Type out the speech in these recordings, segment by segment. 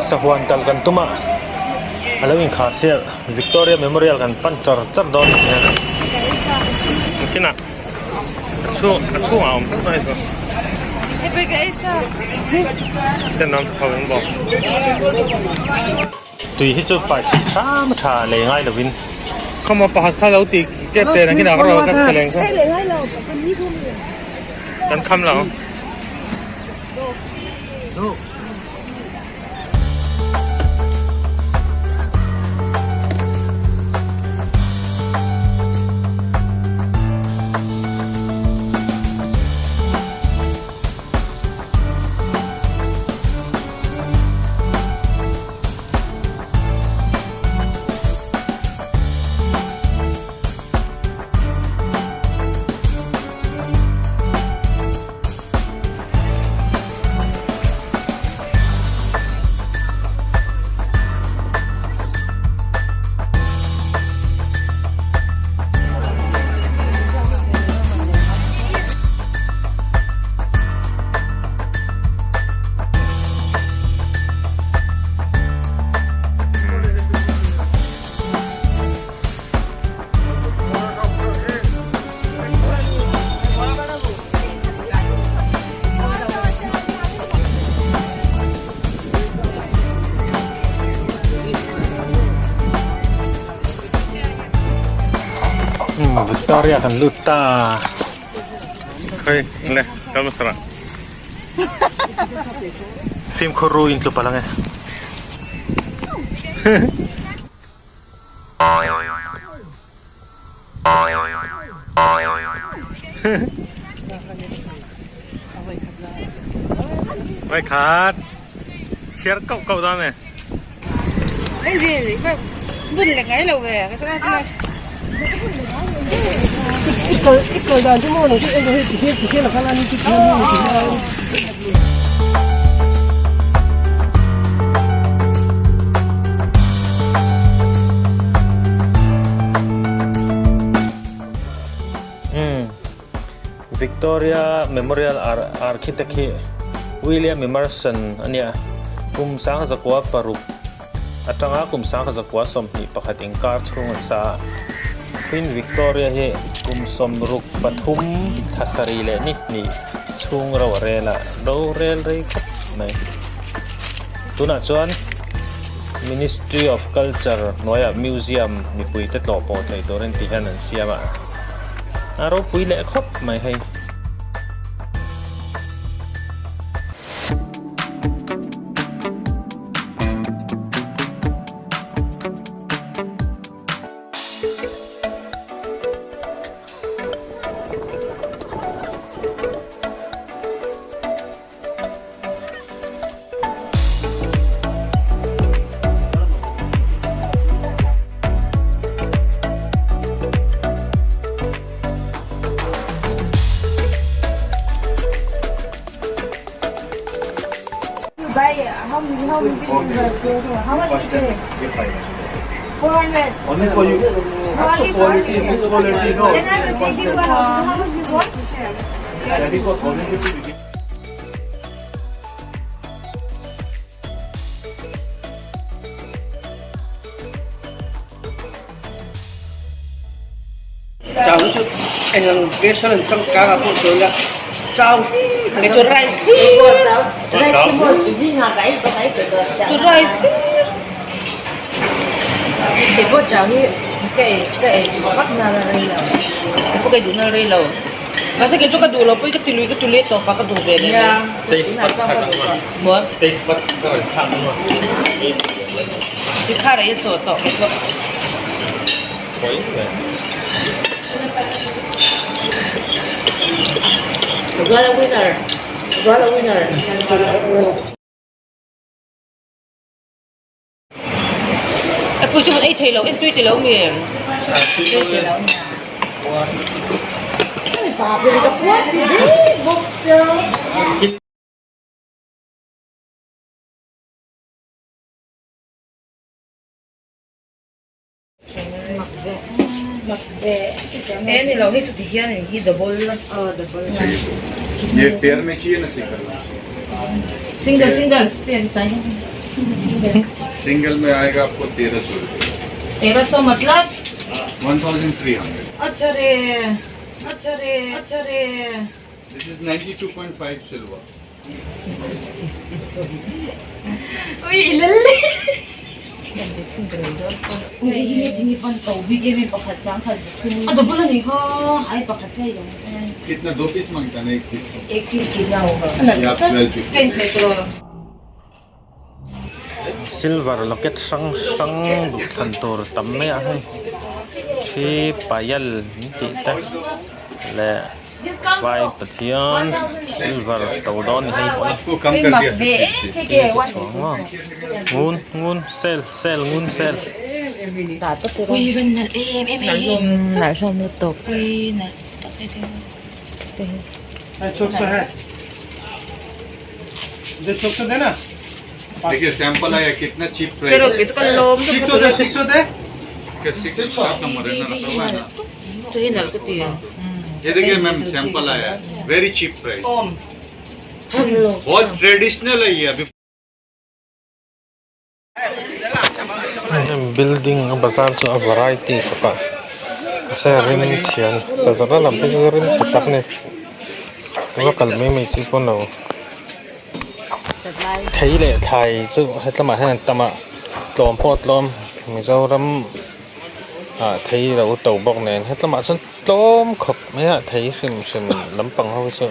Sahuan kal kan tum a a lo inkhar sia Victoria Memorial kan pan char char dawn a ni a engtin ah a chhung a chhungah a awm tlat mai chu ten an tho ang bawk tui hi chu pai thei hram a tha lei ngai lovin khawmaw pakhat kha lo ti kep te ang kinah ka rawn ka leng chu kan kham lo. Victoria kan lut ta khoi le kal masara fimkhur ru in tlu palang e. Vai khat chhiar koh koh dawn e. Victoria Memorial Architect hi William Emerson a nia. Kum sangzakua paruk atanga kum sangzakua 21 inkar chhung an sa a. Queen Victoria hi kum 63 thla sarih leh ni hnih chhung ro a rel a, rorel rei khawp mai. Tunah chuan Ministry of Culture hnuaiah museum mipuite tlawh pawh thei turin ti hian an siam a, a ropui leh khawp mai hei. Only for you. Quality, this quality, no. Ready for 1050. Chau chu eng ang restaurant changkang ah pawh sawi la chau Kei chu rice hlir chu rice hlir Kei pawh chau hi ka ei ka ei duh vak na la rei lo. Kei pawh ka ei duh na la rei lo. Mahse kei chu ka duh lo pawh i ka ti lui ka ti lui tawp a ka duh ve leh mai. Tunah chuan ka duh tawh. Maw? Taste bud ka rawn thlak dawn a. Sikhar ei a chaw tawh kei pawh. Zuala winner Zuala winner. Apui chu kan ei thei lo em tui ti lo mi. Tui ti lo nia. E ni lo hei chu ti hian in hi double ये pair में चाहिए ना single single single single में आएगा आपको 1300 रुपये। 1300 मतलब 1300। अच्छा रे अच्छा रे अच्छा रे। This is 92.5 silver. Ui lalle. कितना दो पीस मांगता ना एक पीस को? एक पीस कितना होगा? ये आप 12 Silver locket hrang hrang duh thlan tur tam mai a hei thi payal an tih te leh vai pathian silver to dawn ni hei pawh hi आपको कम कर दिया tin a chhuang maw ngun ngun sale sale ngun sale. देखिए sample आया कितना cheap price. Six number है ना रखा हुआ है ना। ये देखिए मैम सैंपल आया है very cheap price, बहुत ट्रेडिशनल है ये अभी। Building a bazar chu a variety khawp a mahse a rim chhia a ni sazawrh lam phei chu rim chhe tak a ni va kal mai mai chi pawn lo thei leh thlai chu hetlamah hian an tam a tlawm pawh a tlawm Mizoram ah thei lo to bawk nen hetlamah chuan tlawm khawp mai a thei hrim hrim lampang ho hi chu.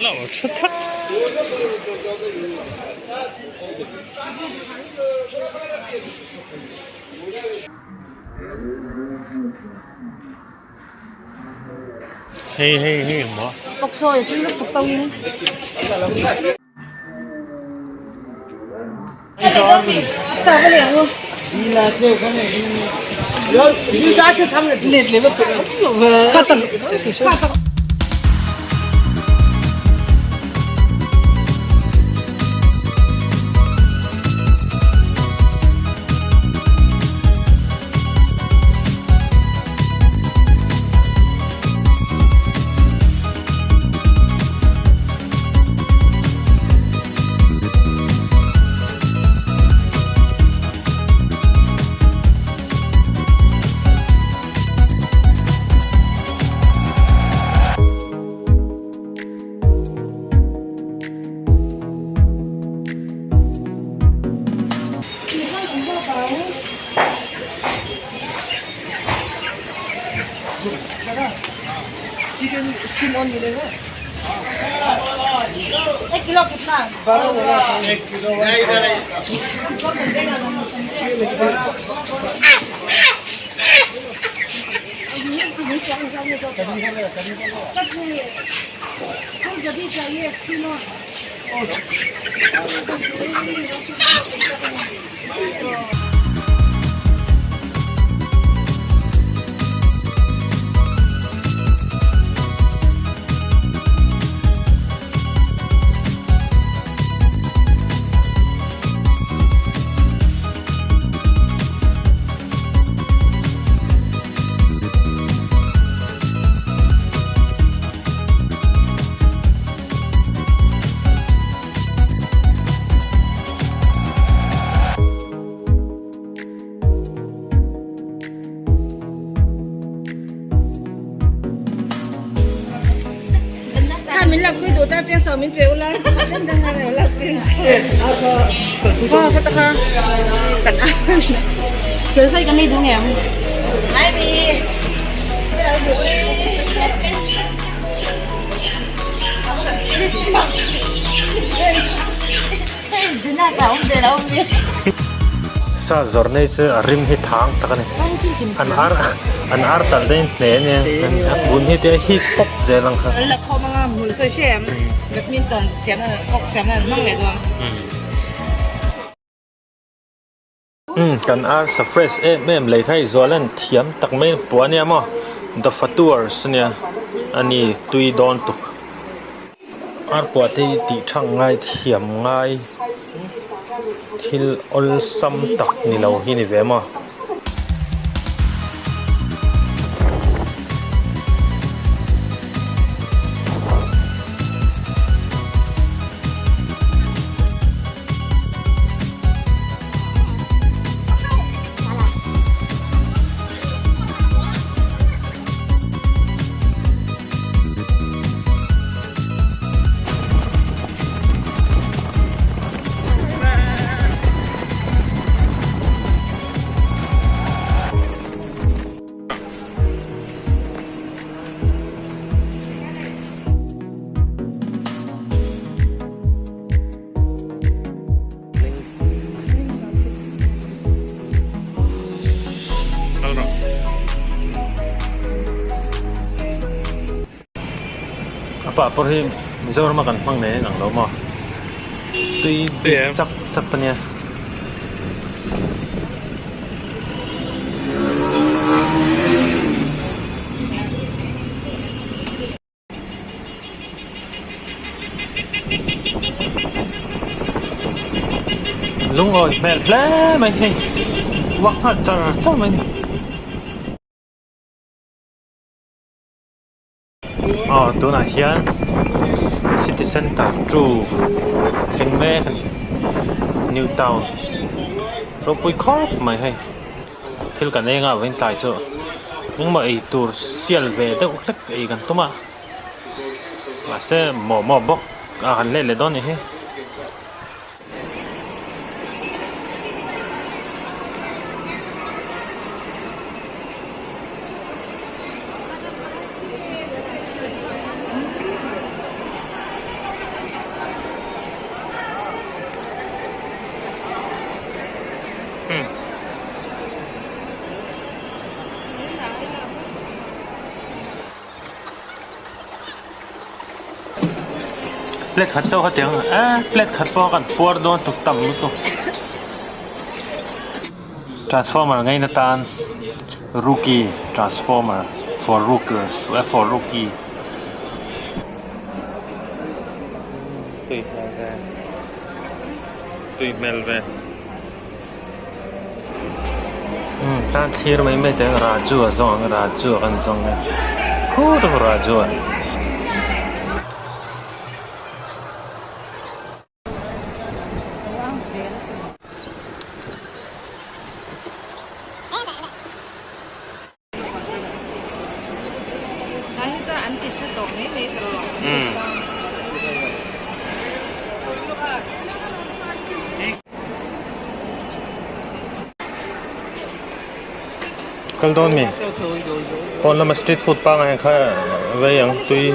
Lo tha thak. Hei hei hei maw. Bok chawi tui lutuk to in. एक kilo कितना? Min lakpui duh ta chiang so min pe ula then dang a lo lakpui aw ka ta kha kan a kel sai kan nei duh ngem Sa zawrh nei chu a rim hi thang tak a ni. An ar an ar talh daih in hle a nia a vun hi te a hik pawp zel ang kha. La khawm anga hmul sawi hre em badminton siamna kawk siamna an hmang leh dawn. Umm kan arsa fresh em em lei kha i zual an thiam tak mai pua ania maw the fatuars ania ani tui dawn tuk arpua te hi tih thang ngai thiam ngai thil awlsam tak ni lo hi ni ve maw. A pah pawh hi Mizoram a kan hmang nei ang lo maw? Tui bik chap chap a nia. Lungawi hmel hle mai hei uak nghal char char mai a ni. Aw tunah hian city center two thleng mek a ni new town ropui khawp mai hei thil kan eng a vawiin tlai chu engmaw ei tur sial ve deuh hlek ei kan tum a. Mahse maw maw bawk a han let leh dawn nih hi. Plate khat chauh kha tiang a plate khat pawh kan puar dawn tuk tam lutuk transformer ngaina tan rookie transformer for rookers for rookie tui hmel ve tui hmel ve. Umm tan thlir mai mai teh ang Raju a zawng ang Raju a kan zawng e khu tak Raju a. Kal dawn mi pawn lama street food pangngai ang kha vei ang tui.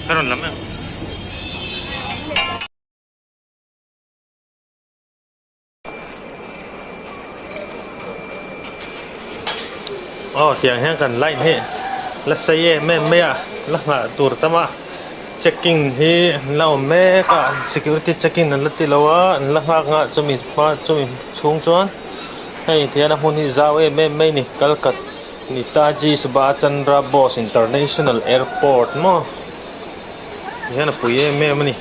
Ka rawn lam em? Aw tiang hian kan line hi la sei em em mai a la nghah tur tam a checking hi an la awm mek a security checking an la ti lo a an la nghak nghah chumi hma chumi chhung chuan hei tihian a hmun hi zau em em mai a ni Kalkat Netaji Subhash Chandra Bose International Airport maw tihian a pui em em a ni.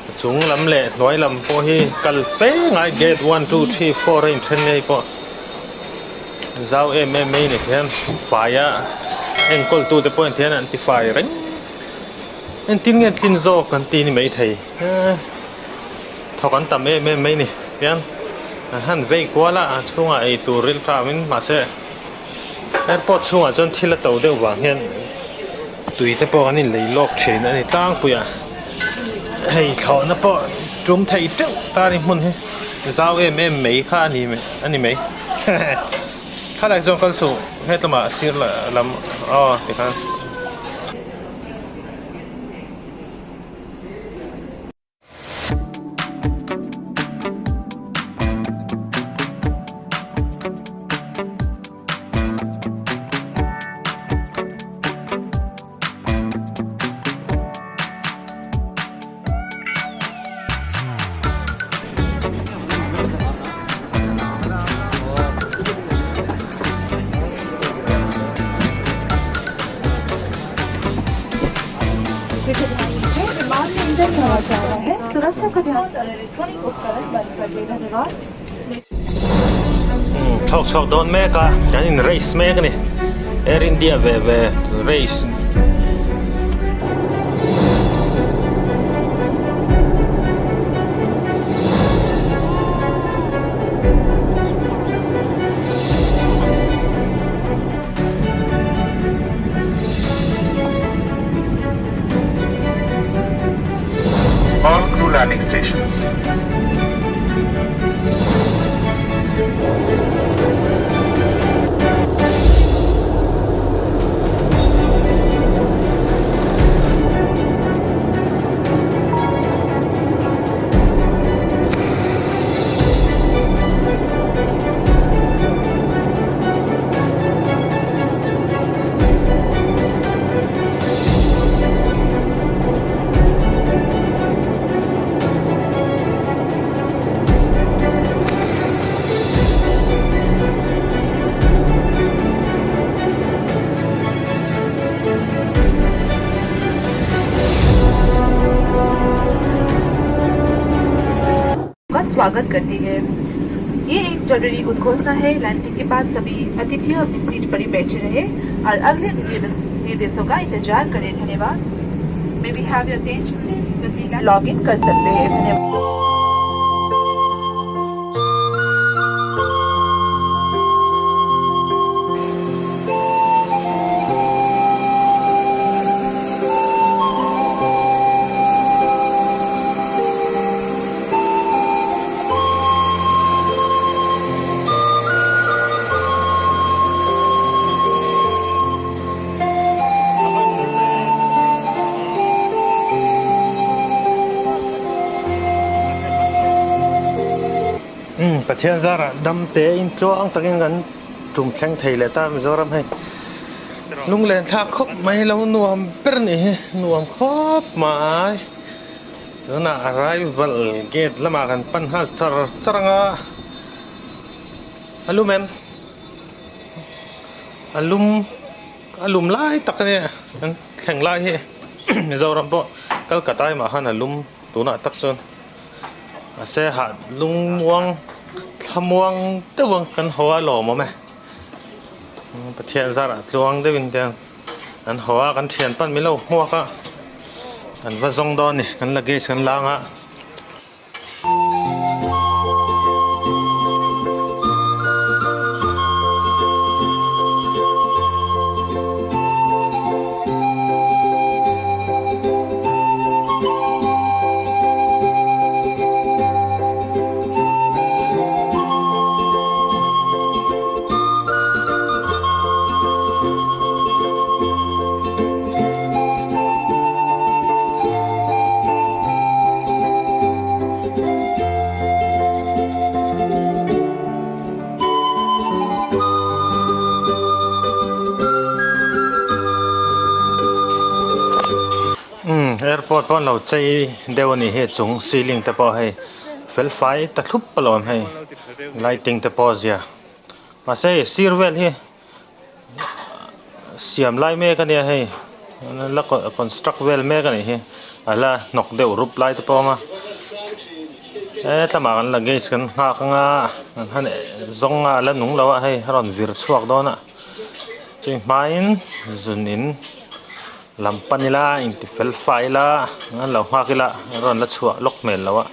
A chung lam leh hnuai lam pawh hi kal fe ngai gate one two three four a inthen ngei pawh zau em em mai ni hian fai a enkawl tu te pawh in thian an ti fai reng engtin nge tlin zawk an ti ni maithei eee thawk an tam em em mai ni hian an han vei kual a a chhungah ei tur ril tram in mahse airport chhungah chuan thil a to deuh vang hian tui te pawh an inlei lawk thin a ni tlangpui a hei thlawhna pawh tum theih teuh ta a ni hmun hi. Zau em em mai kha a ni a ni mai. Khalai chuan kal suh hetlama sir lam aw tikhan. Thawk chhuak dawn mek a kan in race mek a ni Air India ve ve race. All crew landing stations. का स्वागत करती है ये एक जरूरी उद्घोषणा है लैंडिंग के बाद सभी अतिथियों अपनी सीट पर ही बैठे रहे और अगले निर्देशों का इंतजार करें धन्यवाद may we have your attention please log in कर सकते हैं धन्यवाद Umm Pathian zarah dam te in tluang takin kan tum thleng thei leh ta Mizoram hei lunglen thlak khawp mai lo nuam ber ni hi nuam khawp mai tunah arrival gate lamah kan pan nghal char char anga a lum em a lum a lum lai tak a nia kan thleng lai hi Mizoram pawh Calcutta mah khan a lum tunah tak chuan. Mahse hah lungmuang thlamuang deuh ang kan haw a lawm awm e. Pathian zarah tluang deuhin te an haw a kan thian pan milo hmuak a an va zawng dawn a ni kan luggage kan lang a. Umm airport pawh an lo chei deuh a nih hi chung ceiling te pawh hei fel fai ta thlup alawm hei lighting te pawh a zia mahse hei sir vel hi siam lai mek a nia hei la construct vel mek a nih hi a la hnawk deuh rup lai te pawh a awm a hetlama kan luggage kan nghak anga an han zawng a la nung lo a hei a rawn vir chhuak dawn a chumi hmain zun in lam pan ila inti fel fai ila an lo nghak ila a rawn la chhuah lawk hmel lo a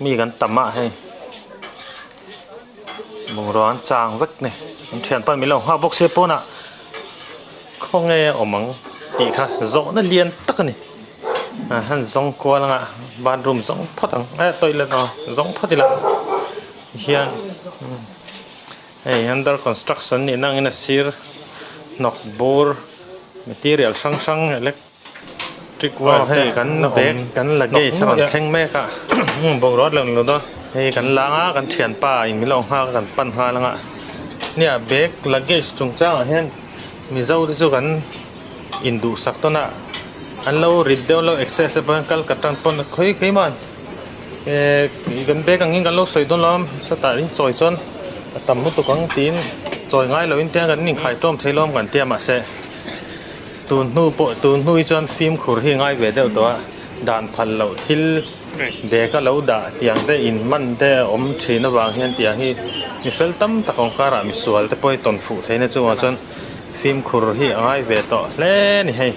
mi kan tam a hei. Bungrua an chang vek ni an thian pawn min lo nghak bawk sia pawnah khawnge a awm ang tih kha zawhna lian tak a ni ah han zawng kual anga bathroom zawng phawt ang eh toilet aw zawng phawt ila. Hian hei under construction nih na angin a sir hnawk bur material hrang hrang electric wire te hei kan bag kan luggage a rawn thleng mek a bungrua lo ni lo dawn hei kan lang a kan thianpa in min lo nghak a kan pan nghal anga nia bag luggage chungchang ah hian mizo te chu kan induhsak tawn a an lo rit deuh lo excess te pawh hian kal ka tan pawn khawi keimah. Eh kan bag angin kan lo sawi dawn lo a sawtah in chawi chuan a tam lutuk ang tiin chawi ngai loin te kan inkhai tawm thei lo kan tia mahse tun hnu pawh tun hnu hi chuan fimkhur hi a ngai ve deuh tawh a dan phal loh thil bag a lo dah tiang te in man te a awm thin avang hian tiang hi mi fel tam tak awm karah misual te pawh hi tawn fuh theihna chungah chuan fimkhur hi a ngai ve tawh hle a ni hei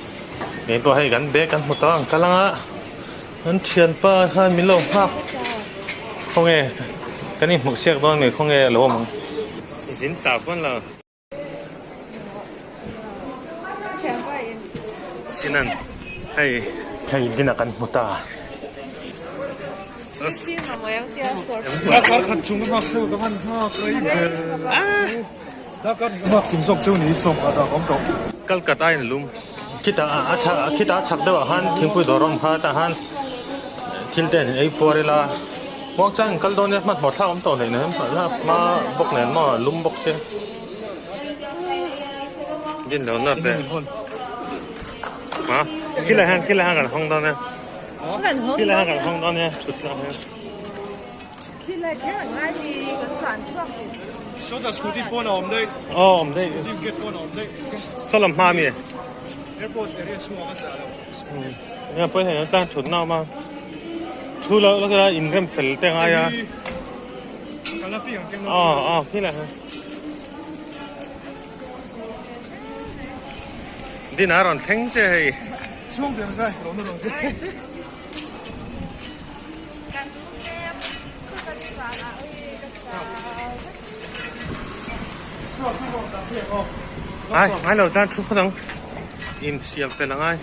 keipawh hei kan bag kan hmu tawh ang kal anga. Kan thianpa khan min lo nghak khawnge kan inhmuh siak dawn nge khawnge a lo awm ang. Zin chau pawn lo. Chinan hei hei dinner kan hmu ta. Kalkata in lum khitah a chhak khitah a chhak deuh ah khan thingpui dawr a awm kha tah khan thil te an ei puar ila muang chuan in kal dawn nia hmanhmawh thlak awm tawh hleih nem hma bawk nen maw lum bawk sia din lo na te ha khilai hian khilai hian kan hawng dawn nia khilai hian kan hawng dawn nia thutna hian. Aw awm daih saw lam hma ami nia pawi hei tlang thut na awm a thu lo la kha in rem fel te ngai a aw aw khi lai din a rawn thleng che hei. Ai ngai lo tan thu phawt ang in siam fel angai.